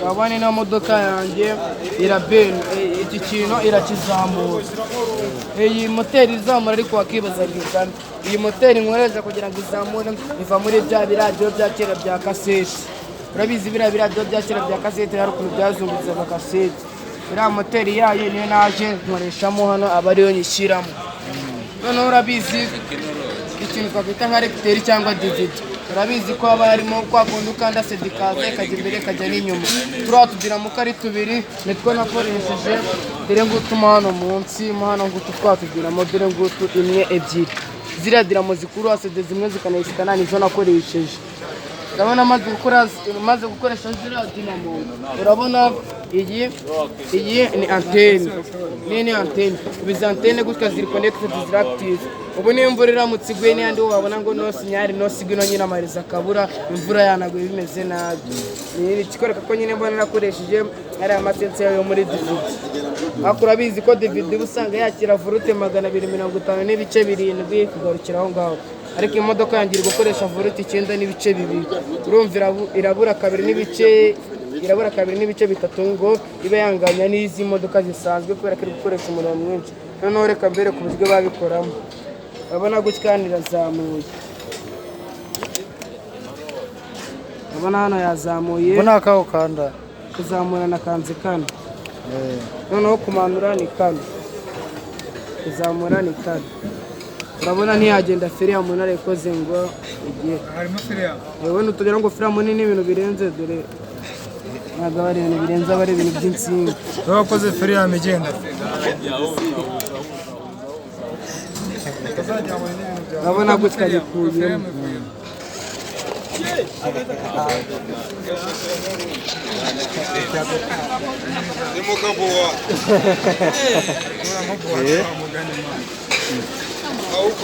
Urabona ino modoka yanjye irabeni, iki kintu irakizamura. Iyi moteri izamura, ariko wakibaza ngo ivamo. Iyi moteri nkoresha kugira ngo izamure iva muri bya biradiyo bya kera bya kaseti. Urabizi, biriya biradiyo bya kera bya kaseti, hari ukuntu byazunguzaga kaseti. Iriya moteri yayo niyo naje nkoreshamo hano, aba ariyo nyishyiramo. Noneho urabizi, ikintu twakwita nka lecteur cyangwa DVD, urabizi ko haba harimo kwa kundi ukanda CD ikaza, ikajya imbere, ikajya n'inyuma. Turiya tudiramo uko ari tubiri nitwo nakoresheje. Dore ngutu mo hano munsi, mo hano ngutu twatudiramo. Dore ngutu, imwe, ebyiri, ziriya diramo zikurura CD zimwe zikanayisikana, nizo nakoresheje. Urabona maze gukoresha ziriya dinamo. Urabona iyi ni antenne, n'iyi ni antenne. Ubu izi antenne gutya ziri connected, ziri active. Ubu niyo imvura iramutse iguye n'iyandi wabona ngo no signal, no signal nyine, amariza akabura, imvura yanaguye bimeze nabi. Ni ikikwereka ko nyine mbona nakoresheje ariya ma sensor yo muri DVD. Ariko urabizi ko DVD uba usanga yakira volt 250.7 kugarukira aho ngaho, ariko imodoka yanjye iri gukoresha volt 9.2. Urumva irabura kabiri n'ibice, irabura 2.3 ngo ibe yanganya n'izi modoka zisanzwe, kubera ko iri gukoresha umuriro mwinshi. Noneho reka mbere ku buryo babikoramo. Urabona gutya hano irazamuye, urabona hano yazamuye. Ubwo ni akaho kanda. Kuzamura na kanze kano, noneho kumanura ni kano, kuzamura ni kano. Urabona ntiyagenda feri umuntu arayikoze ngo igihe. Harimo firiya. Urabona utugira ngo feri munini, ibintu birenze. Dore ntabwo aba ari ibintu birenze, aba ari ibintu by'insinga. Wakoze firiya igenda. Urabona gutya gikuyemo.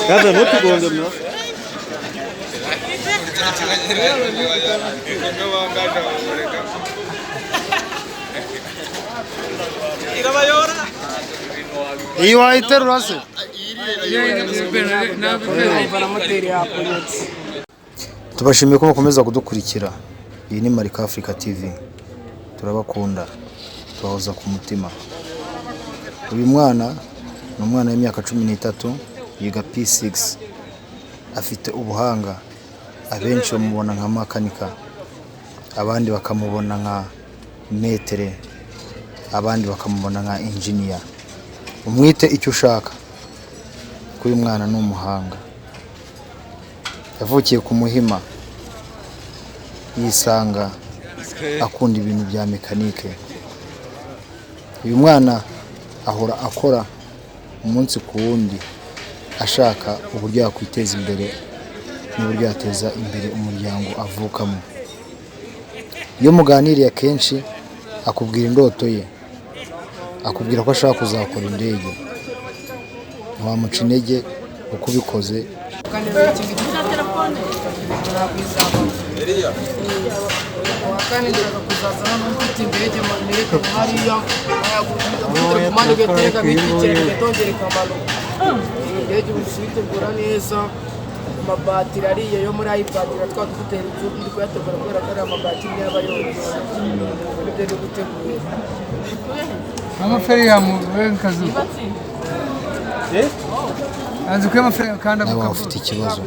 Kaza ntutugonge mwa. Iyi wayiterura se? Urumva na moteri yapfunyitse. Tubashimiye ko mukomeza kudukurikira. Iyi ni Marika Africa TV. Turabakunda. Tubahoza ku mutima. Uyu mwana ni umwana w'imyaka 13, yiga P6. Afite ubuhanga. Abenshi bamubona nka makanika, abandi bakamubona nka maître, abandi bakamubona nka engineer. Umwite icyo ushaka, kuko uyu mwana ni umuhanga. Yavukiye ku Muhima, yisanga akunda ibintu bya mekanike. Uyu mwana ahora akora umunsi ku wundi, ashaka uburyo yakwiteza imbere n'uburyo yateza imbere umuryango avukamo. Iyo muganiriye akenshi akubwira indoto ye, akubwira ko ashaka kuzakora indege. Ntiwamuca intege uko ubikoze. Kane iki ngiki ntabwo izaba. Uwa kane nshaka kuzaza hano mfite indege nereka hariya telekomande ugateka bitwikira, igatongera ikamanuka. Iyi ndege ubu kuyitegura neza, amabatiri ariya yo muri iPad twa dutera inzu, ndi kuyategura kubera ko ariya mabatiri niyo aba yoroshye, nibyo ndi gutegura. Amaferi ya mu kazu. Anzi ko amaferi kandi Nawe waba ufite ikibazo.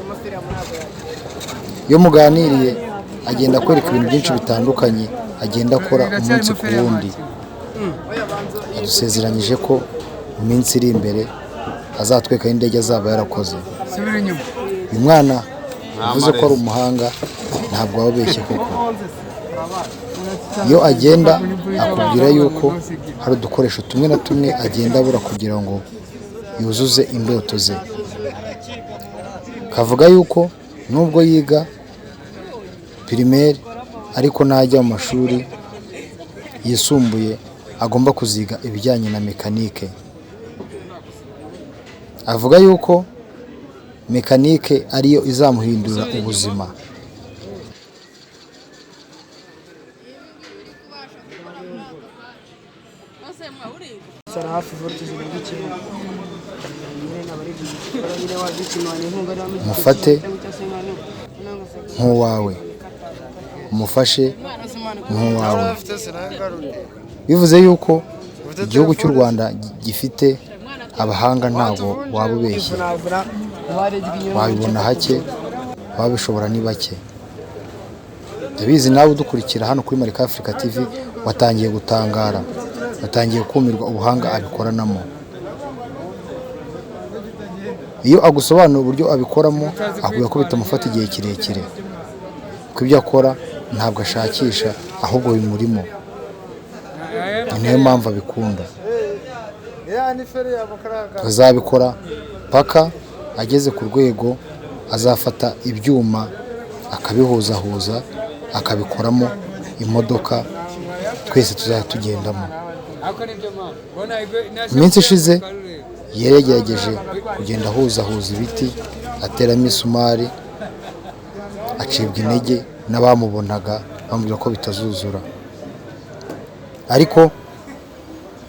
Iyo muganiriye agenda akwereka ibintu byinshi bitandukanye agenda akora umunsi ku wundi. Adusezeranyije ko mu minsi iri imbere azatwekaho indege azaba yarakoze. Subira inyuma. Uyu mwana uvuze ko ari umuhanga ntabwo waba ubeshye, koko iyo agenda akubwira yuko hari udukoresho tumwe na tumwe agenda abura kugira ngo yuzuze indoto ze. Kavuga yuko nubwo yiga primaire, ariko najya mu mashuri yisumbuye agomba kuziga ibijyanye na mekanike. Avuga yuko mekanike ariyo izamuhindurira ubuzima. Sara hafi volt 9. Nyine naba ari ibintu nyine wabyikimana inkunga. Mufate nk'uwawe, umufashe nk'uwawe. Bivuze yuko igihugu cy'u Rwanda gifite abahanga, ntabwo waba ubeshye. Ivunavuna ubarirwa inyuma. Wabibona hake, wabishobora ni bake. Ndabizi nawe udukurikira hano kuri Marika Africa TV watangiye gutangara, watangiye kumirwa ubuhanga abikoranamo. Iyo agusobanura uburyo abikoramo, akubwira ko bitamufata igihe kirekire, ko ibyo akora ntabwo ashakisha, ahubwo bimurimo. Ni nayo mpamvu abikunda. Azabikora paka ageze ku rwego azafata ibyuma akabihuzahuza, akabikoramo imodoka twese tuzajya tugendamo. Iminsi ishize yari yagerageje kugenda ahuzahuza ibiti, ateramo isumari, acibwa intege n'abamubonaga bamubwira ko bitazuzura. Ariko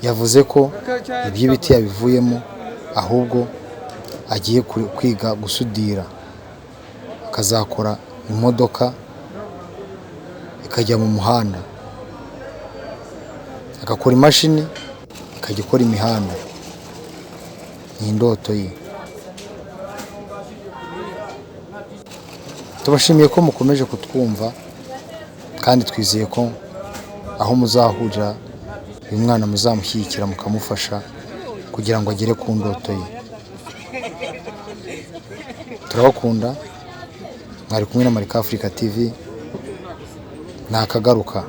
yavuze ko iby'ibiti yabivuyemo, ahubwo agiye kwiga gusudira, akazakora imodoka ikajya mu muhanda, agakora imashini ikajya ikora imihanda. Ni indoto ye. Tubashimiye ko mukomeje kutwumva, kandi twizeye ko aho muzahurira uyu mwana muzamushyigikira, mukamufasha kugira ngo agere ku ndoto ye. Turabakunda. Mwari kumwe na Marika Africa TV. Nakagaruka.